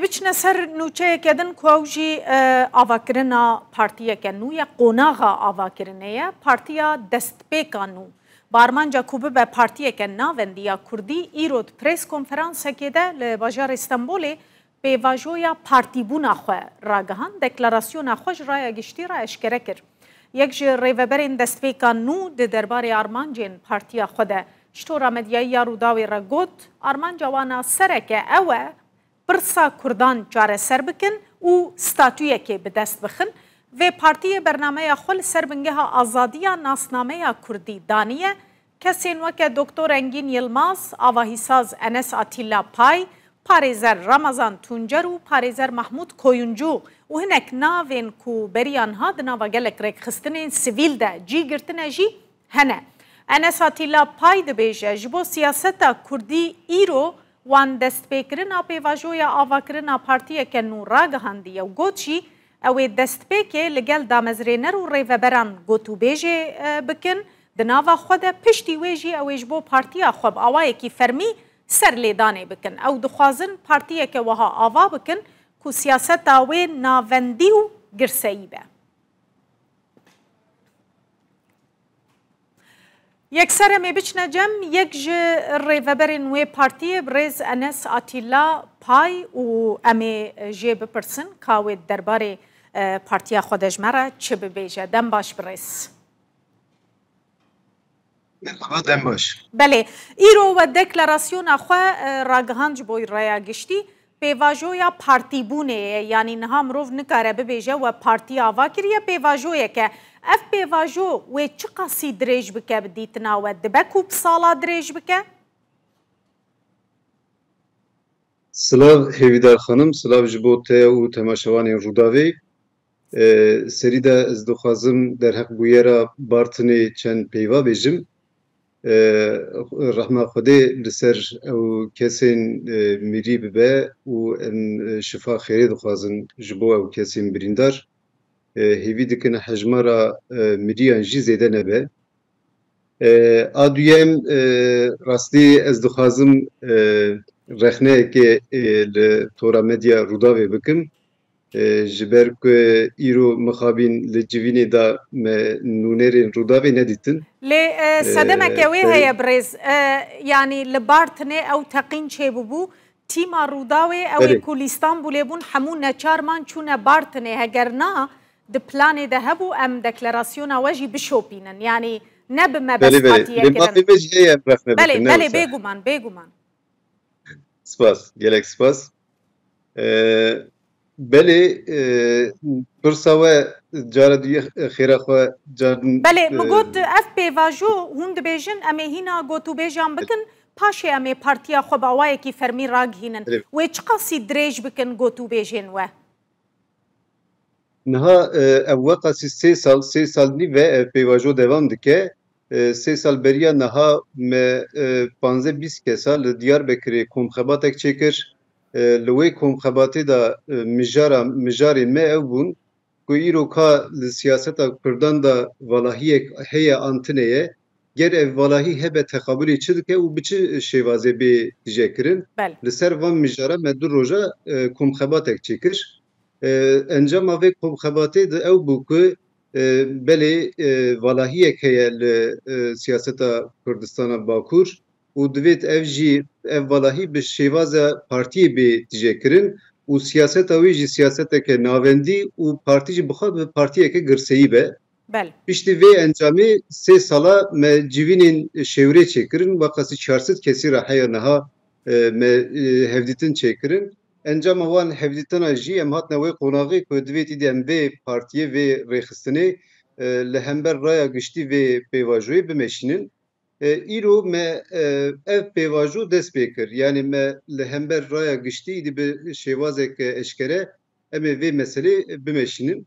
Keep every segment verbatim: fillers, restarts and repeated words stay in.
Biçine ser nûçeyeke din ku ew jî, e, avakirina partiyeke nû ye, qonaxa avakirinê ye, Partiya Destpêka Nû. Bi armanca ku bibe partiyeke navendî ya Kurdî, îro di prês konferansekê de li bajarê Stenbolê pêvajoya partîbûna xwe ragihand, deklarasyona xwe ji raya giştî re eşkere kir. Yek ji rêveberên Destpêka Nû di derbarê armancên partiya xwe de ji tora medyayî ya Rûdawê re got, armanca wan a sereke ew e, pirsa Kurdan çareser bikin û statûyekê bi dest bixin. Vê partiyê bernameya xwe li ser bingeha azadiya nasnameya Kurdî daniye. Kesên weke Doktor Engîn Yilmaz, Avahîsaz Enes Atîlla Pay, parêzer Ramazan Tuncer û parêzer Mahmûd Koyuncu û hinek navên ku beriya niha di nava gelek rêkxistinên sivîl de cî girtine jî hene. Enes Atîlla Pay dibêje, ji bo siyaseta Kurdî îro wan destpêkirina pêvajoya avakirina partiyeke nû ragihandiye û got jî, ew ê destpêkê li gel damezrêner û rêveberan gotûbêjê, e, bikin, di nava xwe de, piştî wê jî ew ê ji bo partiya xwe bi awayekî fermî serlêdanê bikin. Ew dixwazin partiyeke wiha ava bikin ku siyaseta wê navendî û girseyî be. Yekser em ê biçine cem yek ji rêveberên wê partiyê, birêz Enes Atîla Pay, û em ê jê bipirsin ka wê di derbarê, e, partiya xwe de ji me re çi bibêje. Dem baş, birêz. Merhaba, dem baş. Belê, îro we deklarasyona xwe, e, ragihand ji bo raya giştî. Pêvajoya partîbûnê ye, yanî niha mirov nikare bibêje we partî ava kiriye, pêvajoyek e. Ev pêvajo wê çiqasî dirêj bike bi dîtina we? Dibe ku bi sala dirêj bike? Silav Hêvîdar xanim, silav ji bo te û temaşevanên Rûdawê. E, serî de ez dixwazim derheq bûyera Bartinê çend peyva bêjim. E, rehma Xwedê li ser ew kesên, e, mirî bibe û em, e, şifa xêrê dixwazin ji bo ew kesên birîndar. E, hêvî dikin hejmara, e, miriyan jî zêde nebe. E, a duyem, e, rastî ez dixwazim, e, rexneyekê, e, li tora medya Rûdawê bikim. E, ji ber ku îro mixabin li civînê de me nûnerên Rûdawê nedîtin. Lê, e, e, sedemeke wê heye, birêz. E, yanî li Bartinê ew teqîn çêbûbû. Tîma Rûdawê, ew ê ku li Îstanbulê bûn, hemû neçar man çûne Bartinê. Heger na, di planê de hebû em deklarasyona we jî bişopînin. Yanî ne bi me bes, belê, belê, partiyeke din. Lê mafê me jî heye em rexne bikin, ne wisa? Belê, belê, bêguman, bêguman. Spas, gelek spas. E, belê, e, pirsa we cara duyê xêra xwe car din, Belê, min e, got, ev pêvajo hûn dibêjin, em ê hîna gotûbêjan bikin, paşê em ê partiya xwe bi awayekî fermî ragihînin. Belê. Wê çiqasî dirêj bikin gotûbêjên we? Niha, e, ev weqasî sê sal, sê sal nîv e ev pêvajo devam dike. E, sê sal beriya niha me, e, panzdeh bîst kesa li Diyarbekirê komxebatek çêkir. E, li wê komxebatê de, e, mijara, mijarên me ew bûn ku îro ka li siyaseta Kurdan de valahiyek heye an tune ye, ger ev valahî hebe texabûlê çi dike û bi çi şêvazê bê tije kirin? Belê. Li ser van mijara me du roja, e, komxebatek çêkir. E, encama vê komxebatê de ew bû ku, e, belê, e, valahiyek heye li, e, siyaseta Kurdistana Bakur û divêt ev jî, ev valahî bi şêvaza partiyê bê tije kirin û siyaseta wê jî siyaseteke navendî û partî jî bi xwe bi partiyeke girseyî be. Belê. Piştî vê encamê sê sala me civînên şêwirê çêkirin, weqasî çar sed kesî re heya niha, e, me, e, hevdîtin çêkirin. Encama wan hevdîtina jî em hatine wê qonaxê ku divêt îdî em vê partiyê, vê rêxistinê, e, li hember raya giştî vê pêvajoyê bimeşînin. E, îro me, e, ev pêvajo dest pê kir. Yanî me li hember raya giştî îdî bi şêwazeke eşkere em ê vê meselê bimeşînin.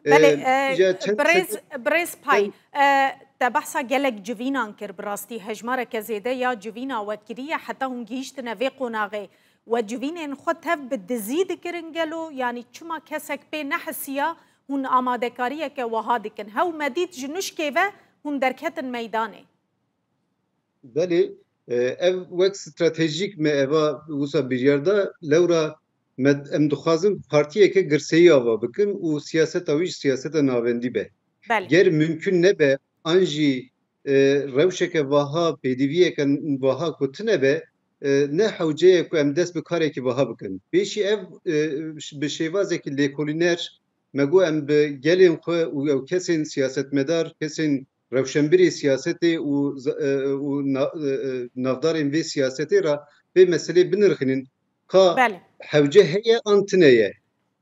Belê, e, e, îja çend birêz, çend birêz Pay, em e, te behsa gelek civînan kir, bi rastî hejmareke zêde ya civîna we kiriye, heta hûn gihîştine vê qonaxê. We civînên xwe tev bi dizî dikirin gelo? Yanî çima kesek pê nehisiya hûn amadekariyeke wiha dikin? Hew me dît ji nuşkê ve hûn derketin meydanê. Belê, e, ev wek stratejîk me eva wisa biryar da, lewra Me, em dixwazin partiyeke girseyî ava bikin û siyaseta wî ji siyaseta navendî be. Belê. Ger mimkun nebe, an jî, e, rewşeke vaha, pêdiviyeke vaha ku tune be, e, ne hewce ye ku em dest bi karekî vaha bikin. Pêşî ev, e, bi şêvazekî lêkolîner me got em bi gelên xwe û ew kesên siyasetmedar, kesên rewşenbirê siyasetê û z-, e, û na-, e, e, navdarên vê siyasetê re vê meselê binirxînin. Ka Belê. hewce heye an tine ye.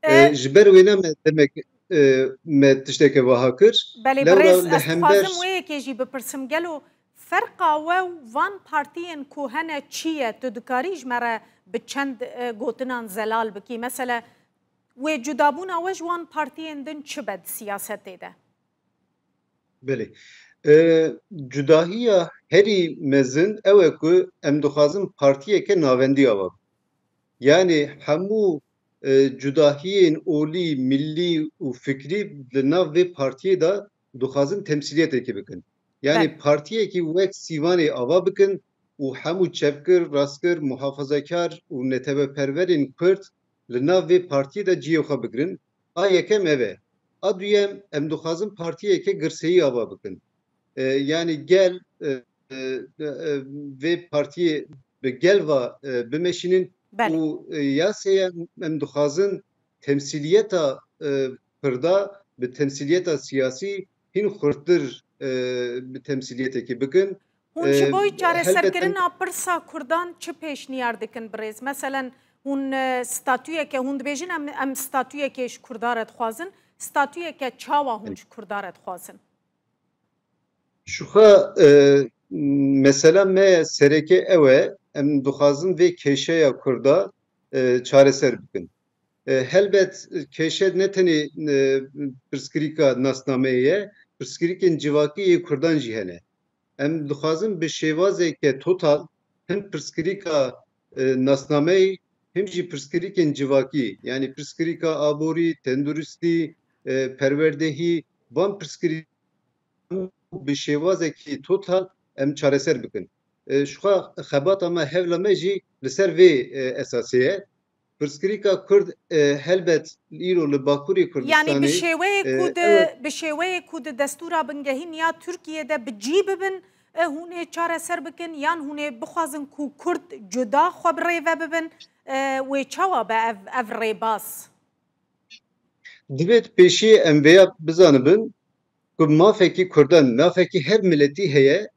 E, E, ji ber wêne me demek, e, me tişteke vaha kir. Belê, Lewra birêz, li ez hember dixwazim wê yekê jî bipirsim. Gelo ferqa we û van partiyên ku hene çi ye? Tu dikarî ji me re bi çend, e, gotinan zelal bikî? Mesela, wê cudabûna we ji wan partiyên din çi be di siyasetê de? Belê. E, cudahiya herî mezin ew e ku em dixwazin partiyeke navendî ava. Yanî hemû, e, cudahiyên olî, millî û fikrî li nav vê partiyê de dixwazin temsîliyetekê bikin. Yanî Belê. partiyekî wek Sîvanê ava bikin û hemû çepgir, rastgir, muhafazakar û neteweperwerên Kurd li nav vê partiyê de cihê xwe bigirin. A yekem ev e. A duyem, em dixwazin partiyeke girseyî ava bikin. E, yanî gel, e, e, e, vê partiyê bi gel ve, e, bimeşînin Belê. û, e, yasaya em dixwazin temsîliyeta, e, Kurda bi temsîliyeta siyasî hîn xurttir, e, bi temsîliyetekê bikin. Hûn ji E, bo helbet em çareserkirina pirsa Kurdan çi pêşniyar dikin birêz? Meselen, hûn, e, statuyeke, hûn dibêjin em, em statuyekê ji Kurda re dixwazin. Statuyeke çawa hûn ji Kurda re dixwazin? Ji xwe, e, mesela me sereke ew e, em dixwazin vê kêşeya Kurda, e, çareser bikin. E, helbet kêşe ne tenê, e, pirsgirîka nasnameyê ye, pirsgirîkên civakî yê Kurdan jî hene. Em dixwazin bi şêwazeke total him pirsgirîka, e, nasnameyê, him jî pirsgirîkên civakî, yanî pirsgirîka aborî, tenduristî, e, perwerdehî, van pirsgirîk bi şêwazekî total em çareser bikin. E, ji xwe xebata me, hewla me jî li ser vê, e, esasê ye. Pirsgirêka Kurd, e, helbet îro li Bakurê Kurdistanê, Yanî bi şêweyê e, ku di, ew bi şêweyê ku di destûra bingehîn ya Tirkiyê de bi cî bibin, e, hûn ê çareser bikin, yan hûn ê bixwazin ku Kurd cuda xwe bi rê ve bibin, e, wê çawa be ev, ev rêbaz? Divêt pêşî em vêya bizanibin ku mafekî Kurdan, mafekî her miletî heye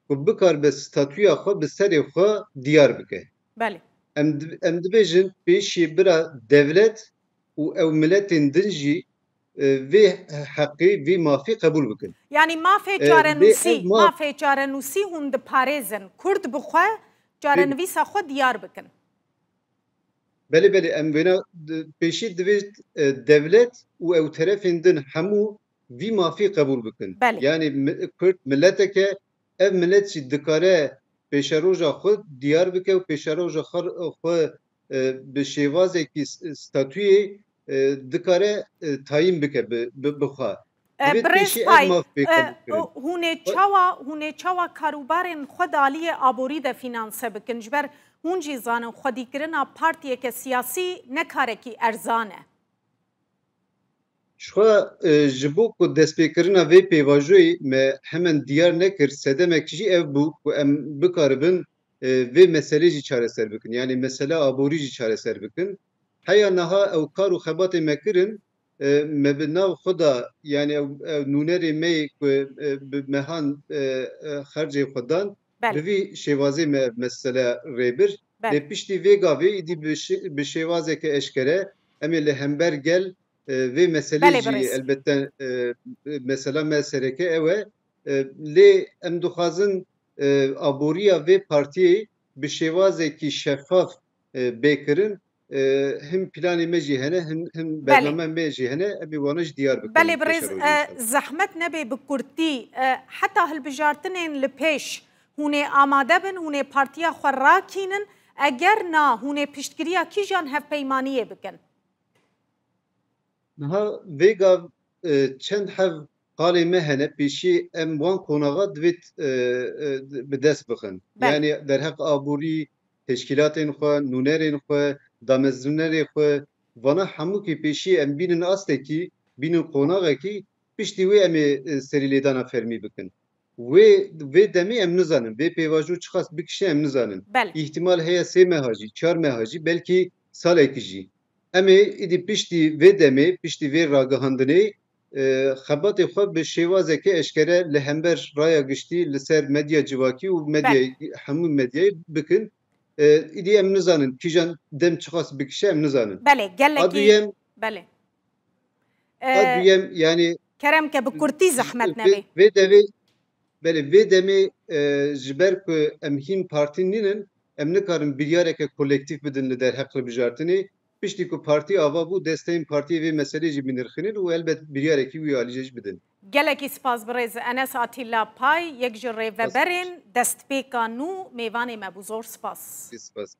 ku bikaribe statûya xwe bi serê xwe diyar bike. Belê. Em di-, em dibêjin pêşî bira dewlet û ew miletên din jî, e, vê heqî, vê mafî qebûl bikin. Yanî mafê E, vê çarenûsî, ev maf- mafê çarenûsî hûn diparêzin. Kurd bi xwe Belê. çarenivîsa xwe diyar bikin. Belê, belê, em wêna di-, pêşî divê, e, dewlet û ew terefên din hemû vî mafî qebûl bikin. Belê. Yanî mi-, Kurd mileteke, ev milet jî dikare pêşeroja xwe diyar bike û pêşeroja xwe, xwe, e, bi şêwazekî s-, statûyê, e, dikare, e, tayîn bike bi, bi, bi xwe. E, Divê Birêz pêşî ev Pay, maf bê e, qebûl kirin. hûn ê çawa, hûn ê çawa karûbarên xwe di aliyê aborî de fînanse bikin? Ji ber hûn jî zanin xwedîkirina partiyeke siyasî ne karekî erzan e. Ji xwe, e, ji bo ku destpêkirina vê pêvajoyê me hemen diyar nekir, sedemek jî ev bû ku em bikaribin, e, vê meselê jî çareser bikin. Yanî mesela aborî jî çareser bikin. Heya niha ew kar û xebatê me kirin, e, me bi nav xwe de, yanî ew, ew nûnerê me yê ku, e, bi mehan, e, e, xercê xwe dan, Belê. bi vî şêwazê me ev mesele rê bir. Belê. Lê piştî vê gavê îdî bi şê-, bi şêwazeke eşkere em ê li hember gel, e, vê meselê Belê, jî birêz. elbette, e, mesela me sereke ew e. E, lê em dixwazin, e, aboriya vê partiyê bi şêwazekî şeffaf, e, bê kirin. E, him planê me jî hene, him, him Belê. bername me jî hene, em ê wana jî diyar bikin Belê, birêz, pêşerojê e, inşallah. zehmet nebe bi kurtî, e, heta hilbijartinên li pêş hûn ê amade bin, hûn ê partiya xwe rakînin, eger na, hûn ê piştgiriya kîjan hevpeymaniyê bikin? Niha vêga, e, çend heb qalê me hene, pêşî em wan qonaxa divêt, e, e, bi dest bixin. Belê. Yanî derheq aborî, teşkîlatên xwe, nûnerên xwe, damezinerê xwe, vana hemûkî pêşî em bînin astekî, bînin qonaxekî, piştî wê em ê, e, serîlêdana fermî bikin. Wê, vê demê em nizanin, vê pêvajo çiqas bikişe em nizanin. Belê. Îhtimal heye sê meha jî, çar meha jî, belkî salekî jî. Em ê îdî piştî vê demê, piştî vê ragihandinê, e, xebatê xwe bi şêwazeke eşkere li hember raya giştî li ser medya civakî û medyayê, hemû medyayê bikin. E, îdî em nizanin kîjan dem çiqas bikişe, em nizanin. Belê, A gelekî. duyem, Belê. a E, duyem, yani Kerem ke bi kurtî zehmet vê, nebê. vê devê, belê, vê demê, e, ji ber ku em hîn partî nînin, em nikarin biryareke kolektîf bidin li derheq hilbijartinê. Piştî ku partî ava bû, desteyên partiyê vê meselê jî binirxînin û elbet biryarekî wî alî jê jî bidin. Gelekî spas birêz Enes Atîla Pay, yek ji rêveberên destpêka nû mêvanê me bû. Zor spas. Spas.